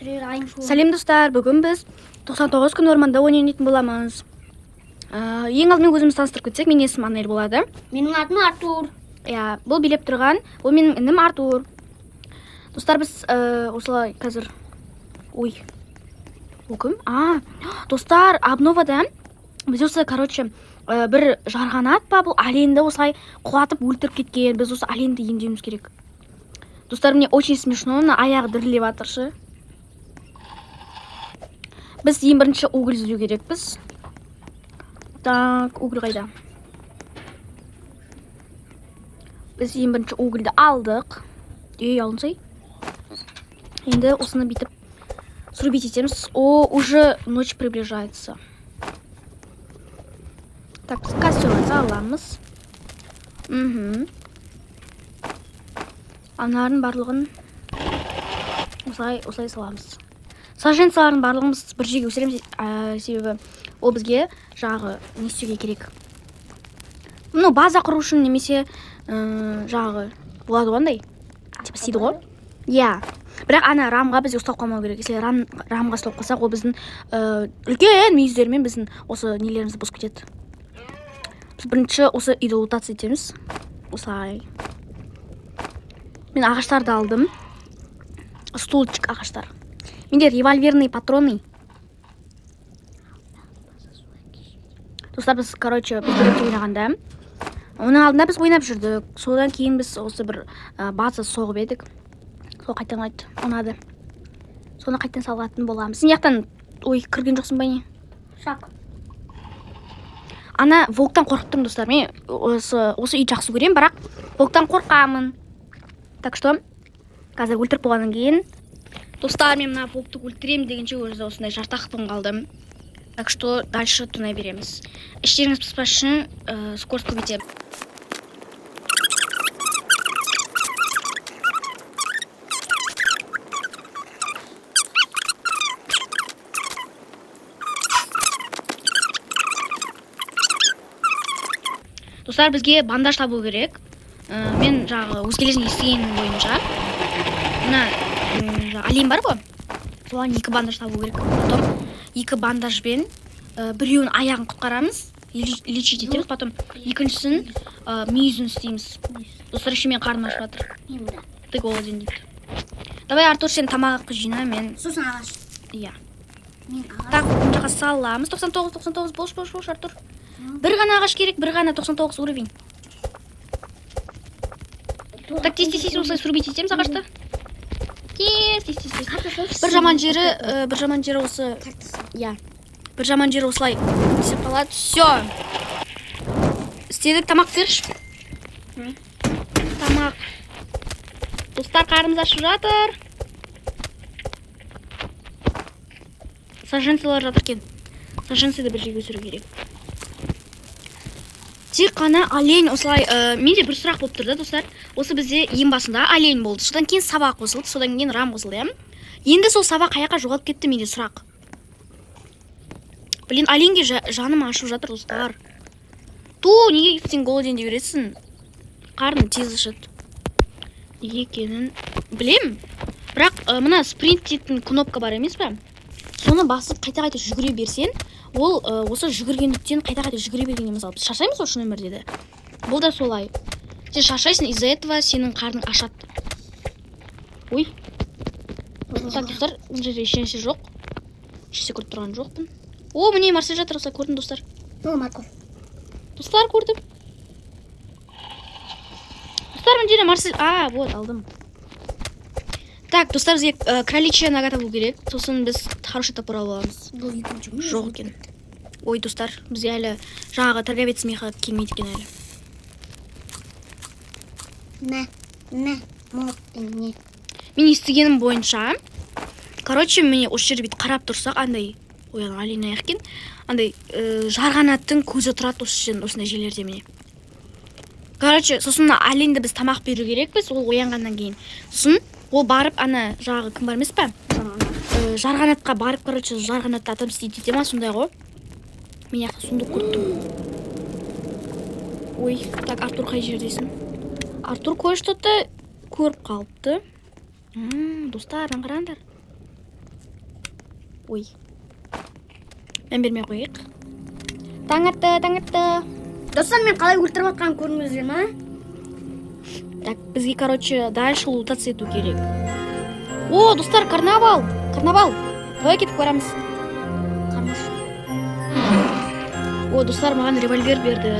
Сәлем, достар! Бүгін біз 99 күн орманда ойнайтын боламыз. Ең алдымен өзімізді таныстырып кетсек, менің есімім Анель болады. Менің атым Артур. Иә, бұл билеп тұрған, ол менің інім Артур. Достар, біз осылай қазір. Ой. Ол кім? А, достар, обновада біз осы, короче, бір жарғанат па, бұл оленді осылай құлатып өлтіріп кеткен. Біз осы оленді емдеуіміз керек. Достар, мне очень смешно, мына аяғы дірілдеп жатыр ше. Біз ең бірінші уголь іздеу керекпіз. Так, уголь қайда? Біз ең бірінші угольді алдық. Ей, алынсай. Енді осыны бүйтіп срубить етеміз. О, уже ночь приближается. Так, біз костер аламыз. Аналардың барлығын осылай, осылай саламыз. Саженцалардың барлығын біз бір жерге өсіреміз, себебі ол бізге жаңағы не істеуге керек. Ну, база құру үшін немесе жаңағы болады ғой андай. Типа істейді ғой. Иә. Бірақ ана рамға біз ұстап қалмау керек. Если рамға ұстап қалсақ, ол біздің үлкен мүйіздермен біздің осы нелерімізді бұзып кетеді. Біз бірінші осы үйді лутаться етеміз. Осылай. Мен ағаштарды алдым. Стульчик, ағаштар. Менде револьверный патроны. Достар, біз, короче, біз бірінші ойнағанда, оның алдында біз ойнап жүрдік. Содан кейін біз осы бір база соғып едік. Сол қайтадан ұнайды, ұнады. Соны қайтадан салатын боламыз. Сен жақтан, ой, кірген жоқсың ба, не? Шақ. Ана волктан қорқып тұрмын, достар. Мен осы үйді жақсы көремін, бірақ волктан қорқамын. Так что қазір өлтіріп болғаннан кейін, достар, мен мына волкты өлтіремін дегенше өзі осындай жартақпын қалдым. Так что дальше тонай береміз. Іштеріңіз пыспас үшін скорость көбейтемін. Достар, бізге бандаж табу керек. Мен жаңағы өзгелерден естігенім бойынша, мына жаңағы олень бар ғой, соған екі бандаж табу керек. Потом екі бандажбен біреуін аяғын құтқарамыз, лечить етеміз, потом екіншісін мүйізін істейміз. Достар, еще менің қарным ашып жатыр. Мен де. Ты голоден дейді. Давай, Артур, сен тамақ жина, мен Сосын ағаш. Иә. Мен ағаш. Так, мына жаққа саламыз. 99, 99, бош, бош, бош, Артур. Бір ғана ағаш керек, бір ғана 99 уровень. Так, тез, тез, тез, осылай срубить етеміз ағашты. Тез, тез, тез, тез. Бір жаман жері осы, иә. Бір жаман жері осылай істеп қалады. Все. Істедік, тамақ берші. Тамақ. Достар, қарнымыз ашып жатыр. Саженцалар жатыр екен. Саженцияды бір жерге өсіру керек. Тек қана олень осылай, менде бір сұрақ болып тұр да, достар. Осы бізде ең басында олень болды. Содан кейін сова қосылды, содан кейін рам қосылды, иә. Енді сол сова қаяққа жоғалып кетті, менде сұрақ. Блин, оленьге жаным ашып жатыр, достар. Ту, неге сен голоден дей бересің? Қарным тез ашады. Неге екенін білем. Бірақ мына спринт дейтін кнопка бар емес пе? Соны басып қайта-қайта жүгіре берсең, ол осы жүгіргендіктен қайта-қайта жүгіре бергенде, мысалы, біз шаршаймыз ғой шын өмірде де. Бұл да солай. Сен шаршайсың, из-за этого сенің қарның ашады. Ой. Так, достар, бұл жерде ешнәрсе жоқ. Ешнәрсе көріп тұрған жоқпын. О, міне Марсель жатыр, осылай көрдім, достар. О, морковь. Достар, көрдім. Достар, мына жерде Марсель. А, вот, алдым. Так, достар, бізге кроличья нога табу керек. Сосын біз хороший топор алып аламыз. Бұл екінші. Жоқ екен. Ой, достар, бізге әлі жаңағы торговец меха келмейді екен әлі. Мә, мә, молотпен не. Мен естігенім бойынша, короче, міне осы жерде бүйтіп қарап тұрсақ, андай, ой, ана олень аяқ екен, андай жарғанаттың көзі тұрады осы жерде, осындай жерлерде, міне. Короче, сосын мына оленьді біз тамақ беру керекпіз, ол оянғаннан кейін. Сосын ол барып, ана жаңағы кім бар емес па? Жарғанатқа барып, короче, жарғанатты отомстить ете ма, сондай ғой. Мен жақта сундук көріп тұрмын. Ой, так, Артур, қай жердесің? Артур кое что-то көріп қалыпты. Достар, мына қараңдар. Ой, мән бермей ақ қояйық. Таң атты, таң атты. Достар, мен қалай өлтіріп жатқанын көрдіңіздер ма? Так, бізге, короче, дальше лутаться ету керек. О, достар, карнавал, карнавал, давай кетіп барамыз. Қармаш. О, достар, маған револьвер берді.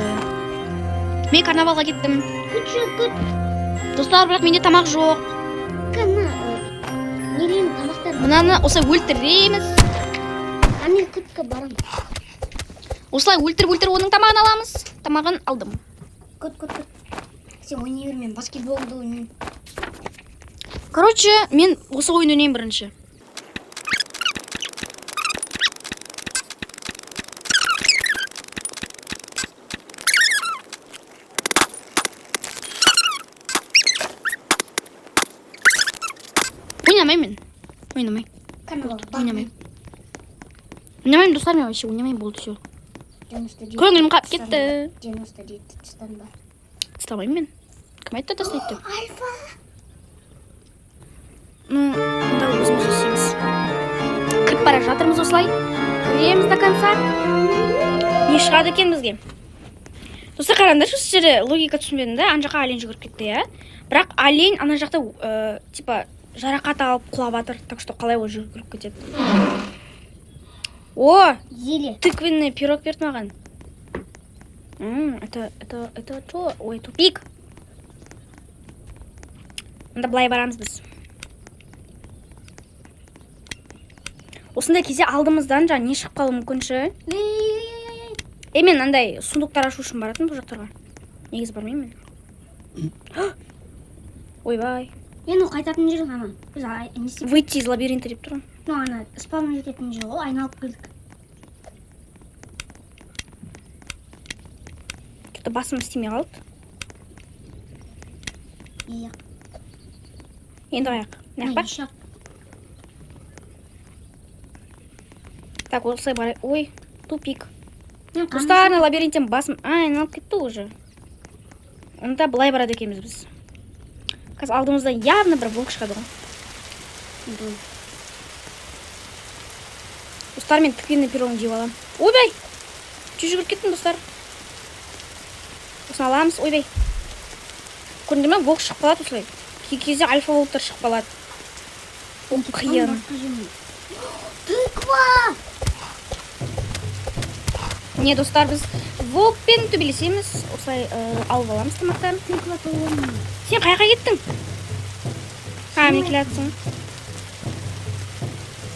Мен карнавалға кеттім. Күтші, күт. Достар, бірақ менде тамақ жоқ. Кім? Нелерін, тамақтар. Мынаны осылай өлтіреміз. А мен күтке барамын. Осылай өлтіріп, өлтіріп, оның тамағын аламыз. Тамағын алдым. Күт, күт, күт. Сен ойнай бер, мен баскетболды ойнаймын. Короче, мен осы ойын ойнаймын бірінші. Ойнамаймын мен, ойнамаймын. Карнавал. Ойнамаймын, ойнамаймын, достар, мен вообще ойнамаймын, болды, все. 97. Көңілім қалып кетті. 97 тастан бар. Тастамаймын мен. Кім айтты тастайды деп? Альфа. Ну, онда өзіміз істейміз. Кіріп бара жатырмыз осылай. Кіреміз до конца. Не шығады екен бізге? Достар, қараңдаршы, осы жерде логика түсінбедім да. Ана жаққа олень жүгіріп кетті, иә. Бірақ олень ана жақта типа жарақат алып құлап жатыр. Так что қалай ол жүгіріп кетеді? О, Зеле. тыквенный пирог берді маған. Это что? Ой, тупик. Онда былай барамыз біз. Осындай кезде алдымыздан жаңа не шығып қалуы мүмкін ше? Е, мен андай сундуктар ашу үшін баратынмын бұл жақтарға. Негізі бармаймын мен. Ойбай. Енді ол қайтатын жер ана. Біз не істеп? Выйти из лабиринта деп тұр ғой. Ну, ана спавн жететін жер ғой, айналып келдік. Что-то басым істемей қалды. Иә. Енді қаяқ? Мына жақ па? Еш жақ. Так, осылай барай. Ой, тупик. Мен. Достар, ана лабиринттен басым айналып кетті уже. Онда былай барады екенбіз біз. Қазір алдымызда явно бір волк шығады ғой. Достар, мен тыквенный пирогын жеп аламын. Ойбай! Жүз жүгіріп кеттім, достар. Осыны аламыз. Ойбай. Көрдіңдер ме, волк шығып қалады осылай. Кей кезде альфа волктар шығып қалады. Ол қиын. Тыква! Не, достар, біз волкпен төбелесеміз. Осылай алып аламыз тамақтарын. Тыква толы. Сен қай жаққа кеттің? А, міне келе жатсың.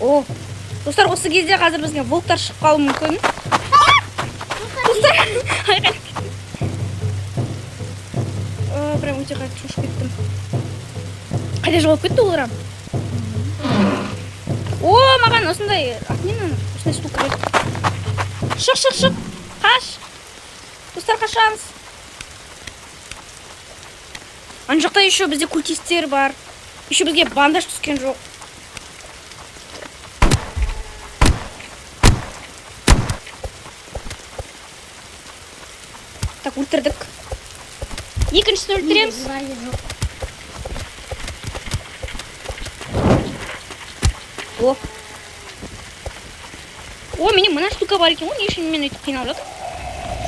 О, достар, осы кезде қазір бізге волктар шығып қалуы мүмкін. Достар, айқайлап кеттім. О, прям өте қатты шошып кеттім. Қайда жоғалып кетті олар? О, маған осындай, аты не мынаның? Осындай штука берді. Шық, шық, шық. Қаш. Достар, қашамыз. Ана жақта еще бізде культисттер бар. Еще бізге бандаж түскен жоқ. Так, өлтірдік. Екіншісін өлтіреміз. Жоқ. О. О, менде мына штука бар екен ғой, не үшін мен өйтіп қиналып жатырмын?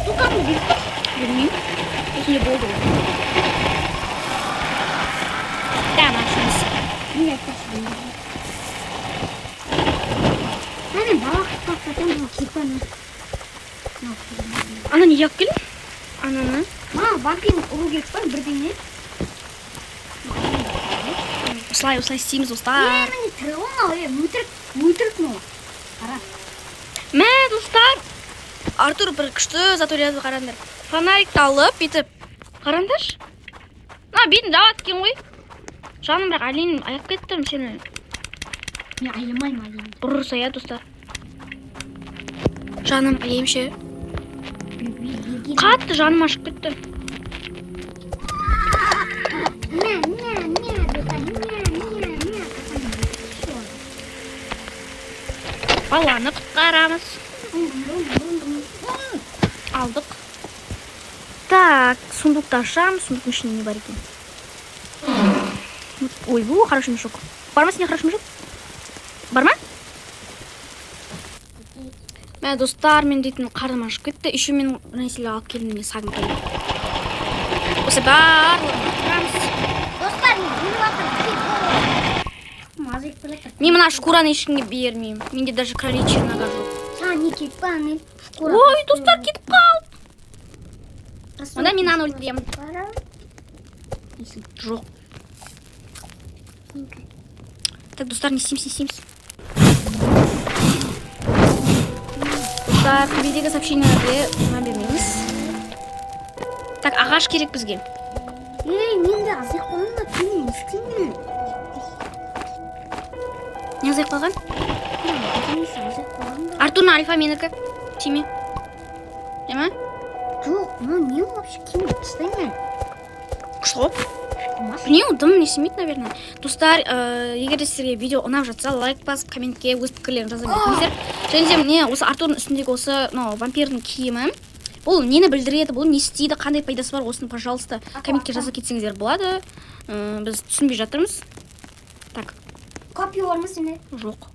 Штуканы беріп тұр. Білмеймін. Есімде болды ғой. Да, ашамыз. Мен айтпақшы. Мен бала құтқарып кетемін, бұл кипаны. Ана неге алып келдің? Ананы. Маған вампир ұру керек па бірдеңе? Осылай, осылай істейміз, Е, достар. міне тірі ғой мынау, е, өтірік, өтірік мынау. Қара. Мә, достар. Артур бір күшті зат ойлады, қараңдар. Фонарикті алып, бүйтіп. Қараңдаршы. Мына бетін жабады екен ғой. Жаным, бірақ олень аяп кеттім сені. Мен аямаймын оленьді. Ұрырса, иә, достар. Жаным, аяйым. Қатты жаным ашып кетті. Мә, мә, мә, достар, мә, мә, мә. Баланы құтқарамыз. Алдық. Так, сундукты ашамыз. Сундуктың ішінде не бар екен? Ой, бұл хороший мешок. Бар ма сенде хороший мешок? Бар ма? Мә, достар, мен дейтін қарным ашып кетті. Еще мен бір нәрселер алып келдім, міне, сагым келді. Осы барлығын лақтырамыз. Достар, мен өліп жатырмын. Азайып бара жатыр. Мен мына шкураны ешкімге бермеймін. Менде даже кроличья нога жоқ. Саған не керек па, Анель? Шкура. Ой, достар, кетіп қалды. Онда мен мынаны өлтіремін. Жоқ. Так, достар, не істейміз, не істейміз? Достар, төбедегі сообщениелерге мән бермейміз. Так, ағаш керек бізге. Ей, мен де азайып қалдым да, мен не істеймін? Не азайып қалған? Мен азайып қалған да. Артурның альфа менікі. Тиме. Ема? Жоқ, мынау не вообще, киім тастаймын. Күшті ғой. Білмеймін, дым не істемейді, наверное. Достар, егер де сіздерге видео ұнап жатса, лайк басып, комментке өз пікірлеріңізді жаза кетіңіздер. Және де міне, осы Артурдың үстіндегі осы мынау вампирдің киімі. Бұл нені білдіреді, бұл не істейді, қандай пайдасы бар, осыны, пожалуйста, комментке жаза кетсеңіздер болады. Біз түсінбей жатырмыз. Так, Копия бар ма сенде? Жоқ.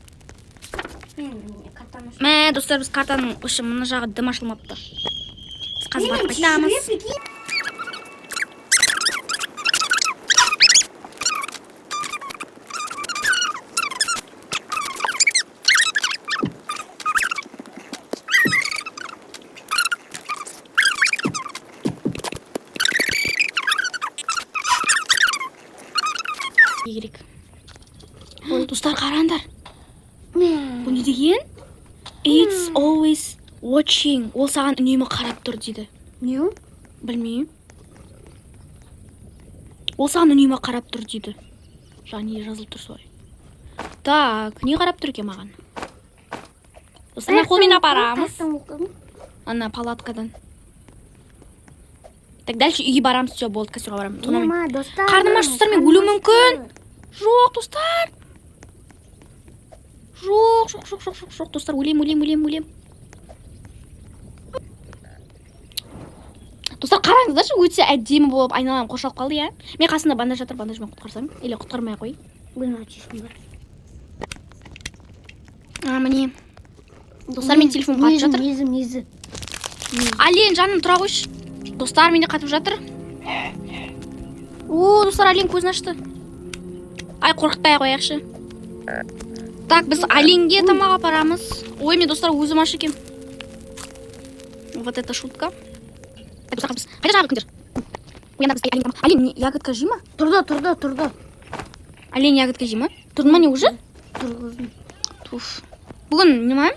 Мен картаны. Мә, достар, біз картаның осы мына жағы дым ашылмапты. Біз қазір барып қайтамыз. Не керек? Ой, достар, қараңдар. Бұл не деген? It's always watching. Ол саған үнемі қарап тұр дейді. Не ол? Білмеймін. Ол саған үнемі қарап тұр дейді. Жаңа не жазылып тұр солай. Так, не қарап тұр екен маған? Достар, мына қолмен апарамыз. Қаяқтан оқыдың? Ана палаткадан. Так, дальше үйге барамыз, все, болды, костерға барамын. Тонамын. Ема, достар. Қарным аш, достар, мен өлуім мүмкін. Жоқ, достар. Жоқ, жоқ, жоқ, жоқ, жоқ, жоқ, достар, өлем, өлем, өлем, өлем. Достар, қараңыздаршы, өте әдемі болып айналам қоршалып қалды, иә. Мен қасымда бандаж жатыр, бандажбен құтқарсам или құтқармай ақ қой. Бұны шешім бар. А, міне. Достар, мен телефон қатып жатыр. Мезі, мезі. Ален, жаным, тұра қойшы. Достар, менде қатып жатыр. О, достар, Ален көзін ашты. Ай, қорқытпай ақ қояйықшы. Так, біз Аленге тамақ апарамыз. Ой, мен, достар, өзім аш екенмін. Вот это шутка. Так, достар, біз қайда жаңағы күндер? Оянда біз Ален тамақ. Ален, не, ягодка жей ма? Тұрды, тұрды, тұрды. Ален ягодка жей ма? Тұрды ма не уже? Тұрғыздым. Туф. Бүгін не ма?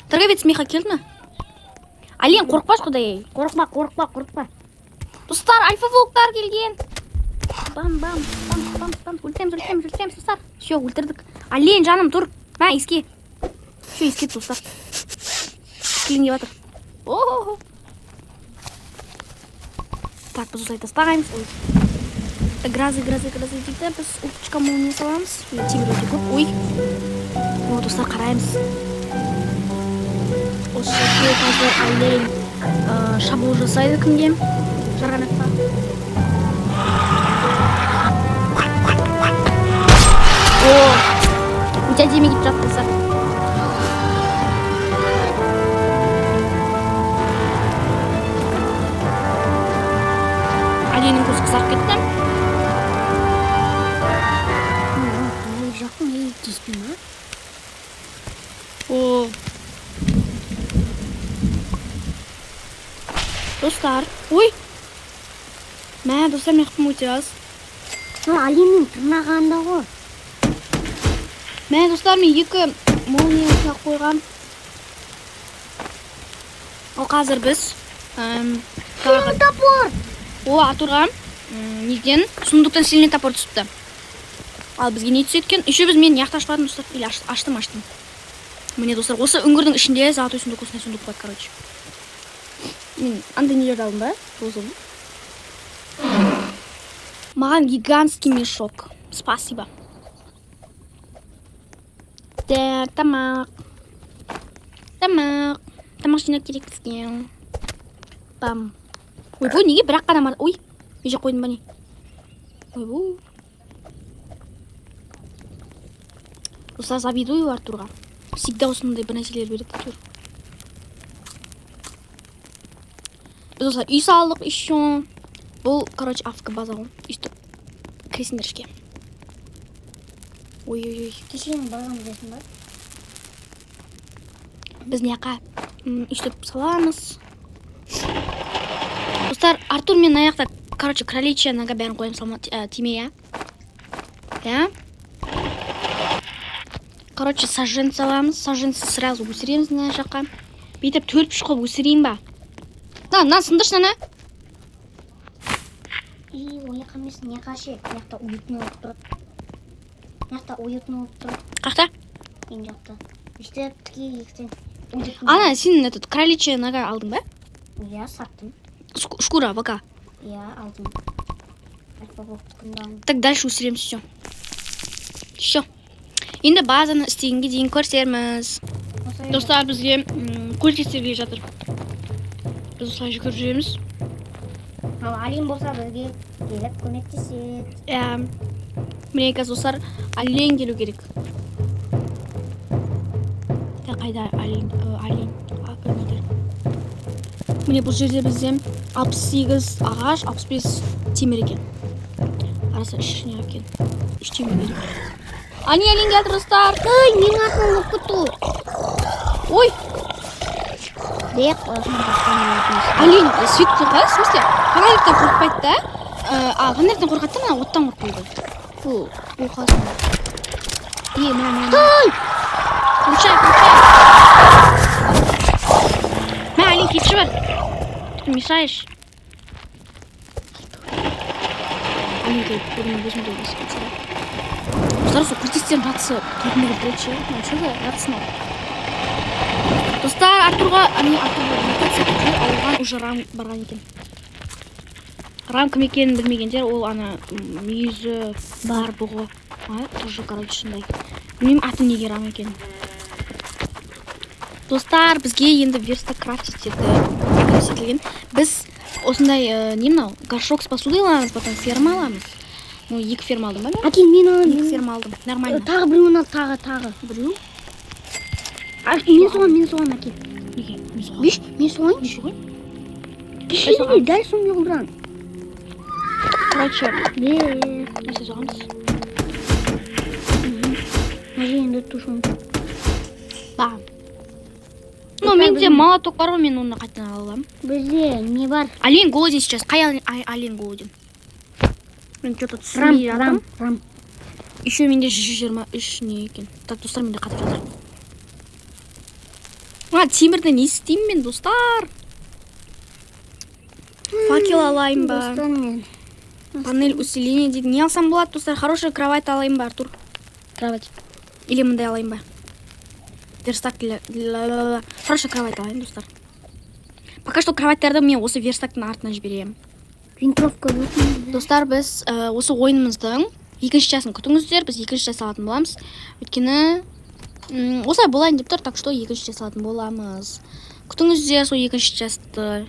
Торговец меха келді ме? Ален, қорықпашы, құдай. Қорықпа, қорықпа, қорықпа. Достар, альфа волктар келген. Бам, бам, бам, бам, бам. Өлтіреміз, өлтіреміз, өлтіреміз, достар. Все, өлтірдік. Олень, жаным, тұр. Мә, иіске. Все, иіске, достар. Иіскелейін деп жатыр. О! Так, біз осылай тастағаймыз. Ой. Так, грозы, грозы, грозы дейді. Біз уточка молния саламыз. Ой, темір өте көп. Ой. О, достар, қараймыз. Осы жерде қазір олень шабуыл жасайды кімге? Жарғанатқа. О, өте әдемі кетіп жатыр, достар. Оленьнің көзі қызарып кетті. Ой, жақын, ей, тиіспей ма? О. Достар, ой. Мә, достар, мен қыпым өте аз. Мына оленьнің тырнағанда ғой. Мә, достар, мен екі молния салып қойғам. Ал қазір біз тағы Топор! О, Артурға неден сундуктан сильный топор түсіпті. Ал бізге не түседі екен? Еще біз мен яқты ашпадым, достар. Или аштым, аштым. Міне, достар, осы үңгірдің ішінде золотой сундук, осындай сундук болады, короче. Мен андай нелерді алдым ба? Розовый. Маған гигантский мешок. Спасибо. Так, тамақ. Тамақ. Тамақ жинау керек бізге. Бам. Ойбой, неге бірақ қана ой, мен жеп қойдым ба не? Ойбой. Достар, завидую Артурға. Всегда осындай бір нәрселер береді әйтеуір. Біз осылай үй салдық еще. Бұл, короче, АФК база ғой. Өйстіп кіресіңдер ішке. Ой, ой, ой. Кешегінің базаны білесің ба? Біз мына жаққа өйстіп саламыз. Достар, Артур, мен мына жақта, короче, кроличья нога, бәрін қоямын, салма, тиме, иә, иә. Короче, саженцы аламыз, саженцы сразу өсіреміз мына жаққа. Бүйтіп төрт үш қылып өсірейін ба? На, мынаны сындыршы, ана. И ол жаққа емес, мына жаққа ше. Мына жақта уютный болып тұрады. Мына жақта уютный болып тұрады. Қақта? Мен жақта. Өйстіп тіке ексең, уютный. Ана, сен этот кроличья нога алдың ба? Иә, саттым. Шкура волка. Иә, алдым. Айтпа болып тұқымдан. Так, дальше өсіреміз. Все, все, енді базаны істегенге дейін көрсерміз. Достар, бізге культистер келе жатыр. Біз осылай жүгіріп жүреміз. Ал Алим болса, бізге келіп көмектеседі. Иә, міне, қазір, достар, олень келу керек. Так, қайда олень? Олень, нелер? Міне, бұл жерде бізде 68 ағаш, 65 темір екен. Арасы үш не екен, үш темір керек. Ане, олень келе жатыр, достар. Ой, менің артымнан болып кетті ғой. Ой. Деп осыны басқан. Олень светтен қалай, в смысле, фонариктен қорықпайды да? А фонариктен қорқады да, мына оттан қорықпайды. Бұл қалай? Е, мына, мына, мына. Включай, включай. Мә, олень, кетші бар. Ты мешаешь. Олень келіп, бүгін өзім де еске. Достар, сол культистердің жартысы қорқынды келтіреді ше. Мынау что за жартысы мынау? Достар, Артурға, не, Артурға мутация жүр, ал оған уже Рам барған екен. Рам кім екенін білмегендер, ол ана мүйізі бар бұғы. А, тоже, короче, сондай. Білмеймін, аты неге Рам екен. Достар, бізге енді верстак крафтить етеді. Көрсетілген. Біз осындай, не мынау, горшок с посудой аламыз, потом ферма аламыз. Ну, екі ферма алдым ба мен? Әкел, мен аламын. Екі ферма алдым. Нормально. Тағы біреуін ал, тағы, тағы. Біреу? Мен соған, мен соған әкел. Неге? Мен соған. Беш, мен соғайыншы. Мен соғайын. Кішкене дәл сондай қылдырамын. Короче, Бе, нәрсе соғамыз. Мына жерге енді тушенка. Да. Ну, менде молоток бар ғой, мен оны қайтадан ала аламын. Бізде не бар? Олень голоден сейчас. Қай олень, олень голоден? Мен что-то Рам, түсінбей рам, жатырмын. Рам. Еще менде 123 не екен. Так, достар, менде қатып жатыр. А, темірді не істеймін мен, достар? Факел алайын ба? Достар, мен. Панель усиления дейді. Не алсам болады, достар? Хорошая кровать алайын ба, Артур? Кровать. Или мындай алайын ба? Верстак для. Хорошая кровать алайын, достар. Пока что кроваттарды мен осы верстактың артына жіберемін. Винтовка жоқ менде. Достар, біз осы ойынымыздың екінші частын күтіңіздер. Біз екінші часть алатын боламыз. Өйткені осылай болайын деп тұр, так что екінші часть алатын боламыз. Күтіңіздер сол екінші частты.